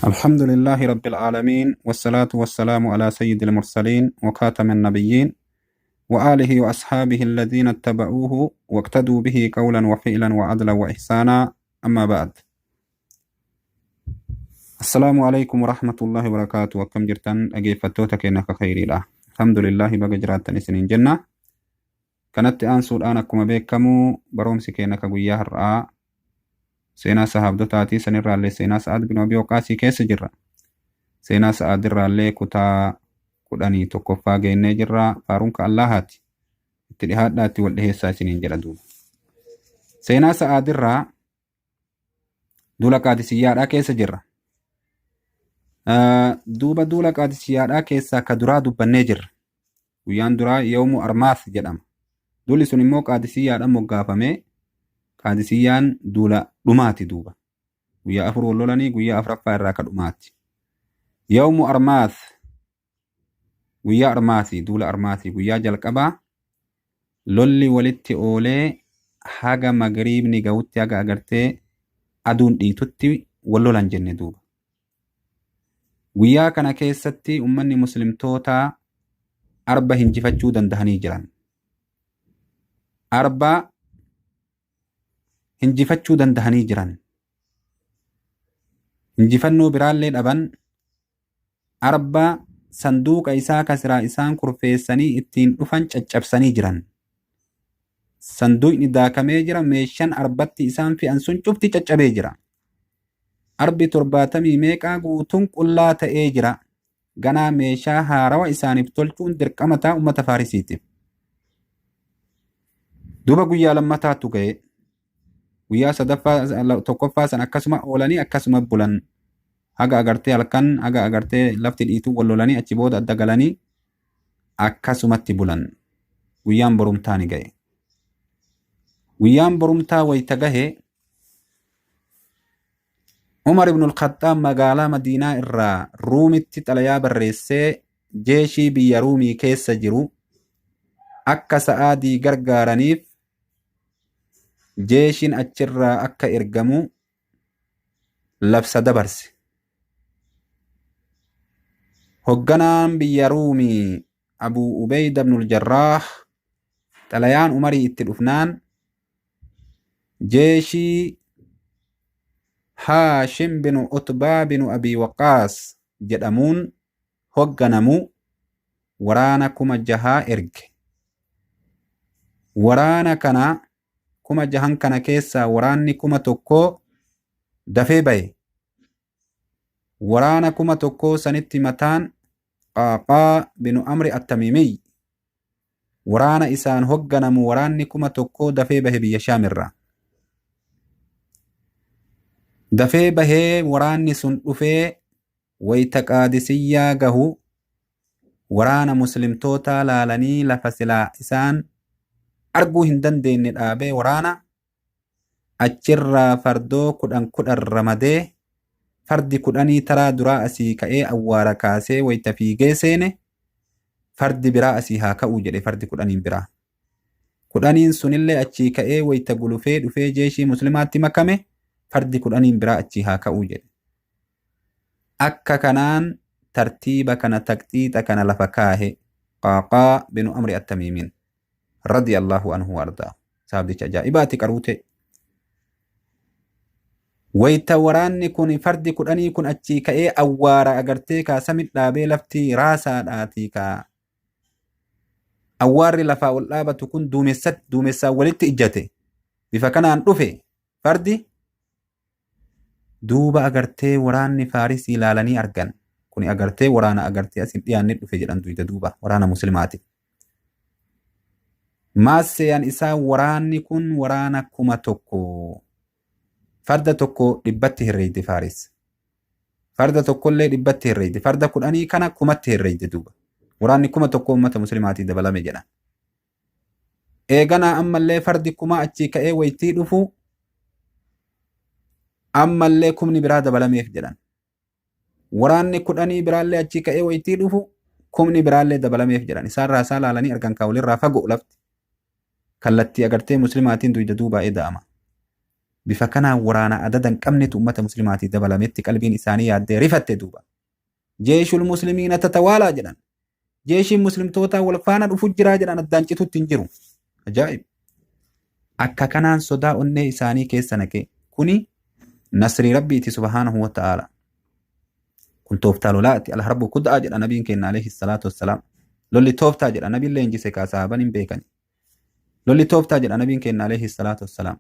الحمد لله رب العالمين، والصلاة والسلام على سيد المرسلين وخاتم النبيين وآله وأصحابه الذين اتبعوه واقتدوا به قولا وفعلا وعدلا وإحسانا. أما بعد، السلام عليكم ورحمة الله وبركاته. وكم جرتن أجيفتوتا كأنك خيري لا الحمد لله بقى جراتن سنين جنة كانت أنسو الآن أكما بيكمو برومسي كأنك قويا هرآ seenaa sahaabdotaatii sanirraallee seenaa Sa'aad bin Abii Waqaasii keessa jirra. Seenaa Sa'aad irraallee kutaa 11ffaa geennee jirra. Faaruunka Allahaati. Itti dhihaadhaatti wal dhiheessaa isiniin jedha duuba. Seenaa Sa'aad irraa duula Qaadisiyyaadhaa keessa jirra. Duuba duula Qaadisiyyaadhaa keessaa ka duraa dubbannee jirra. Guyyaan duraa Yoomu Armaas jedhama. Duulli sun immoo Qaadisiyyaadhaan moggaafamee, Qaadisiyyaan duula dhumaati duuba. Guyyaa 4 wal lolanii guyyaa afuraffaa irraa ka dhumaati. Yoomu Armaas, guyyaa Armaasii, duula Armaasii guyyaa jalqabaa lolli walitti oolee haga magriibni gahutti, haga agartee aduun dhiitutti wal lolan jenne duuba. Guyyaa kana keessatti ummanni muslimtootaa arba hinjifachuu dandahanii jiran. Arba hinjifachuu dandahanii jiran. Hinjifannoo biraallee dhaban, arba sanduuqa isaa kasiraa isaan kurfeessanii ittiin dhufan caccabsanii jiran. Sanduuqni daakamee jira, meeshaan arbatti isaan fe'an sun cufti caccabee jira. Arbi 70 meeqaa guutuun qullaa ta'ee jira. Ganaa meeshaa haarawa isaaniif tolchuun dirqama ta'a uummata Faarisiitiif. Duuba guyyaa lammataatu ga'e. Guyyaa sadaffaa tokkoffaa san akkasuma oolanii akkasuma bulan. Haga agartee halkan, haga agartee lafti dhiituu wal lolanii achi booda adda galanii akkasumatti bulan. Guyyaan borumtaa ni ga'e. Guyyaan borumtaa wayita gahe, Umar ibn al-Khattaab magaalaa Madiinaa irraa Ruumitti xalayaa barreessee, jeeshii biyya Ruumii keessa jiru akka Sa'aadii gargaaraniif jeeshiin achirraa akka ergamu labsa dabarse. Hogganaan biyya Ruumii Abuu Ubeyda ibn al-Jarraah xalayaan Umarii itti dhufnaan jeeshii Haashim bin Utbaa bin Abii Waqaas jedhamuun hogganamu waraana 6000 erge. Waraana kana 6000 kana keessaa waraanni 1000 dafee bahe. Waraana 1000 sanitti mataan Qaaqaa bin Amri Attamiimiy waraana isaan hogganamu waraanni 1000 dafee bahe biyya Shaamirraa. Dafee bahee waraanni sun dhufee wayita Qaadisiyyaa gahu, waraana muslimtootaa laalanii lafa silaa isaan arguu hin dandeenye dhaabee, waraana achirraa fardoo 10 10 ramadee, fardi 10 taraa duraa asii ka'ee awwaara kaasee wayita fiigee seene, fardi biraa asii haa ka'uu jedhe fardi 10n biraa. 10n sunillee achii ka'ee wayita gulufee dhufee jeeshii muslimaatti makame, fardi 10n biraa achii haa ka'uu jedhe. Akka kanaan tartiiba kana, taqxiixa kana lafa kaahe Qaaqaa binu Amri Attamiimiin radiyallahu anhu wa ardaa. Sahaabdicha ajaa'ibaati qaruute. Wayita waraanni kun fardi 10 kun achii ka'ee awwaara agartee kaa samit dhaabee, lafti raasaadhaatii kaa awwaarri lafaa ol dhaabatu kun duumessaan walitti ijjate, bifa kanaan dhufe fardi. Duuba agartee waraanni Faarisii ilaalanii argan, kuni agartee waraana agartee asin dhiyaanne dhufe jedhan duyda duuba waraana muslimaati. Maasseyan isaa waraanni kun waraana 1000, farda tokko 100tti herreeyde Faaris. Farda tokkollee 100tti herreeyde. Farda 10 kana 1000tti herreeyde duuba. Waraanni 1000 uummata muslimaatii dabalame jedhan. Eeganaa ammallee fardi 1000 achii ka'ee waytii dhufu, ammallee kumni biraa dabalameef jedhan. Waraanni 10 biraallee achii ka'ee waytii dhufu, kumni biraallee dabalameef jedhan. Isaan raasaa laalanii argan kaa walirraa fagoo lafti. Kallattii agartee muslimaatiin duyda duubaa eda'ama. Bifa kanaan waraana adada hin qabnetu ummata muslimaatii dabalametti qalbiin isaanii yaaddee rifatte duuba. Jeeshul muslimiina tatawaalaa jedhan. Jeeshiin muslimtootaa wal faana dhufu jiraa jedhan addaan citutti hin jiru. Ajaa'ib! Akka kanaan sodaa onnee isaanii keessa naqe. Kuni nasrii Rabbiiti subhaanahu wa ta'aala. Kun tooftaa lolaati. Alharbu kud'aa jedha nabiin keenya alayhi salaatu wassalaam. Lolli tooftaa jedha nabiin leenjise kaa sahaaban hin beekani. Lolli tooftaa jedha nabiin keenya alayhi salaatu wassalaam.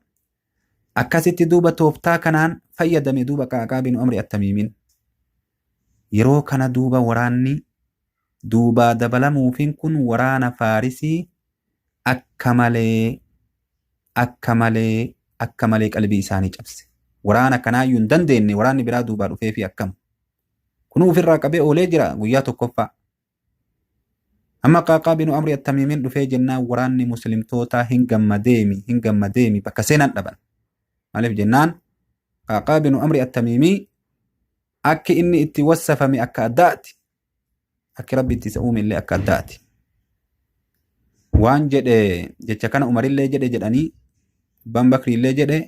Akkasitti duuba tooftaa kanaan fayyadame duuba Qa'aqaa bin Amri Attamiimiin. Yeroo kana duuba waraanni duubaa dabalamuufiin kun waraana Faarisii akka malee akka malee akka malee qalbii isaanii cabse. Waraana kanaayyuu hin dandeenye waraanni biraa duubaa dhufeefi akkam. Kunuu ofirraa qabee oolee jira guyyaa tokkoffaa. Amma Qaaqaa binu Amri Attamiimiin dhufee jennaan waraanni muslimtootaa hin gammadeemi hin gammadeemi bakka seenan dhaban. Maaliif jennaan Qaaqaa binu Amri Attamiimii akki inni itti wassafame akka addaati. Akki Rabbi itti isa uume illee akka addaati. Waan jedhe jecha kana Umarillee jedhe jedhanii Abbaan Bakriillee jedhe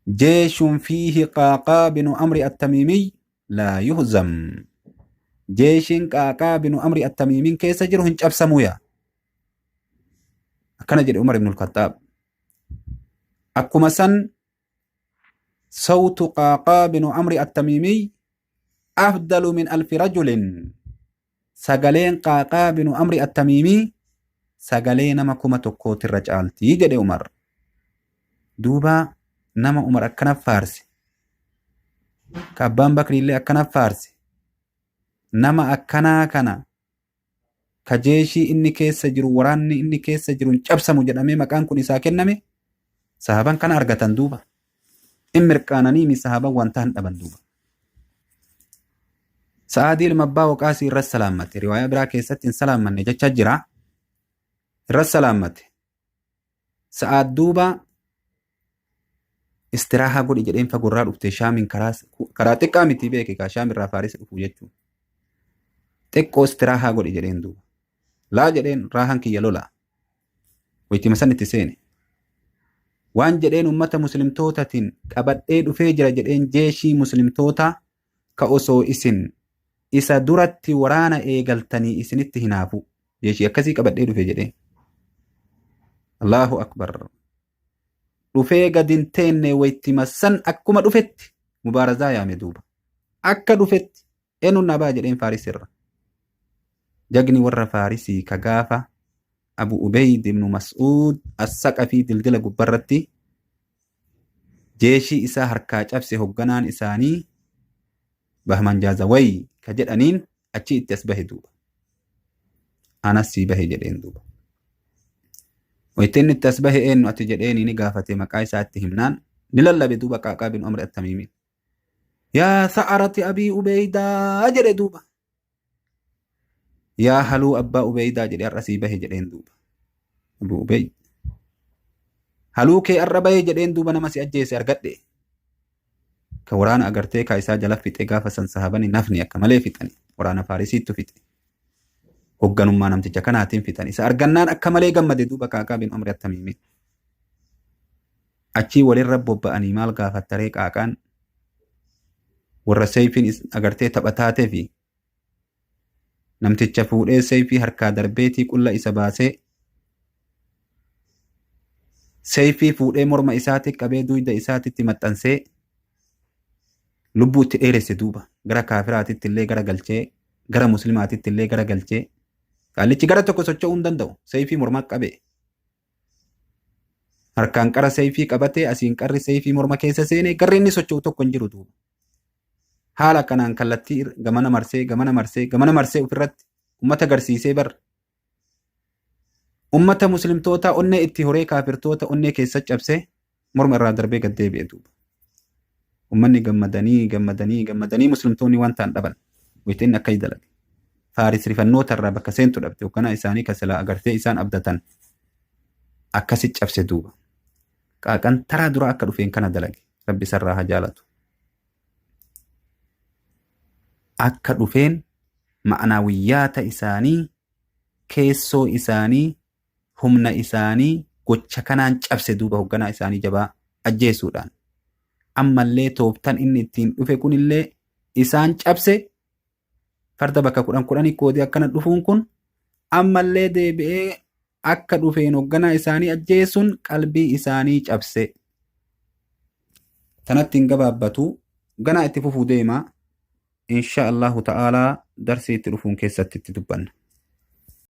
jeeshun fiihi Qaaqaa binu Amri Attamiimii laa yuhzam. Jeeshiin Qaaqaa binu Amri Attamiimiin keessa jiru hin cabsamuu yaa. Akkana jedhe Umar ibn al-Khattaab. Akkuma san sawtu Qaaqaa binu Amri Attamiimii afdalu min alfi rajulin. Sagaleen Qaaqaa binu Amri Attamiimii sagalee nama 1000 irra caaltii jedhe Umar. Duuba nama Umar akkana faarse. Ka Abbaan Bakriillee akkana faarse. Nama akkanaa kana ka jeeshii inni keessa jiru waraanni inni keessa jiru hin cabsamu jedhamee maqaan kun isaa kenname sahaban kana argatan duuba. In mirqaananii mi sahaban wanta hin dhaban duuba. Sa'aadii ilma abbaa Waqaasii irra salaammate. Riwaayaa biraa keessatti hin salaammanne jecha jira. Irra salaammate. Sa'aad duuba istiraahaa godhi jedheen fagorraa dhufte Shaamiin karaa xiqqaa miti beeke kaa Shaamirraa Faaris dhufu jechuudha. Xiqqoo istiraahaa godhi jedheen duuba. Laa jedheen raahan kiyya lola. Waytima san itti seene. Waan jedheen ummata muslimtootatiin qabadhee dhufee jira jedheen jeeshii muslimtoota ka osoo isin isa duratti waraana eegaltanii isinitti hinaafu. Jeeshii akkasii qabadhee dhufe jedheen. Allahu akbar. Dhufee gad hin teenne waytima san akkuma dhufetti mubaarazaa yaame duuba. Akka dhufetti eenyuun na ba'a jedheen Faaris irra. Jagni warra Faarisii ka gaafa Abu Ubeyd ibn Mas'uud As-Saqafii dildila gubbarratti jeeshii isaa harkaa cabse hogganaan isaanii Bahman Jaazaway ka jedhaniin achi itti as bahe duuba. Anas sii bahe jedheen duuba. Wayita inni itti as bahe eenyu ati jedheeni ni gaafate maqaa isaa itti himnaan ni lallabe duuba Qaaqaa bin Amr Attamiimiin. Yaa sa'arati Abii Ubeydaa jedhe duuba. Yaa haluu abbaa Ubeydaa jedhe har'a sii bahe jedheen duuba. Abu Ubeyd. Haluu kee har'a bahe jedheen duuba nama si ajjeese argadhe. Ka waraana agartee ka isaa jala fixe gaafa san sahabani nafni akka malee fixani. Waraana Faarisiittu fixe. Hogganummaa namticha kanaatiin fixan. Isa argannaan akka malee gammade duuba Qaaqaa bin Amri Attamiimiin. Achii walirra bobba'anii maal gaafattaree Qaaqaan warra seeyfiin agartee taphataatee fi namticha fuudhee seeyfii harkaa darbeetii qulla isa baasee seeyfii fuudhee morma isaatti qabee duyda isaatitti maxxansee lubbuu itti dheeresse duuba gara kaafiraatitti illee gara galchee gara muslimaatitti illee gara galchee qaallichi gara tokko socho'uu hin danda'u seeyfii mormaa qabee harkaan qara seeyfii qabatee asiin qarri seeyfii morma keessa seenee garri inni socho'u tokko hin jiru duuba. Haala kanaan kallattii gamana marsee gamana marsee gamana marsee ofirratti ummata garsiisee bar. Ummata muslimtootaa onnee itti horee kaafirtoota onnee keessa cabsee morma irraa darbee gad deebi'e duuba. Ummanni gammadanii gammadanii gammadanii muslimtoonni waan ta'an dhaban. Wayita inni akka dalage. Faaris rifannoota irraa bakka seentu dhabde hoogganaa isaanii kan silaa agartee isaan abdatan akkasi cabse duuba. Qaaqan taraa duraa akka dhufeen kana dalage. Rabbi isarraa haa jaalatu. Akka dhufeen ma'anaawiyyaata isaanii keessoo isaanii humna isaanii gocha kanaan cabse duuba hoogganaa isaanii jabaa Ajjeesuudhaan. Ammallee tooftan inni ittiin dhufe kunillee isaan cabse. Farda bakka 10 10 qoodee akkana dhufuun kun, ammallee deebi'ee akka dhufeen hoogganaa isaanii ajjeesuun qalbii isaanii cabse. Tanatti hin gabaabbatu, ganaa itti fufuu deema. Insha Allahu ta'aalaa darsii itti dhufuun keessatti itti dubbanna.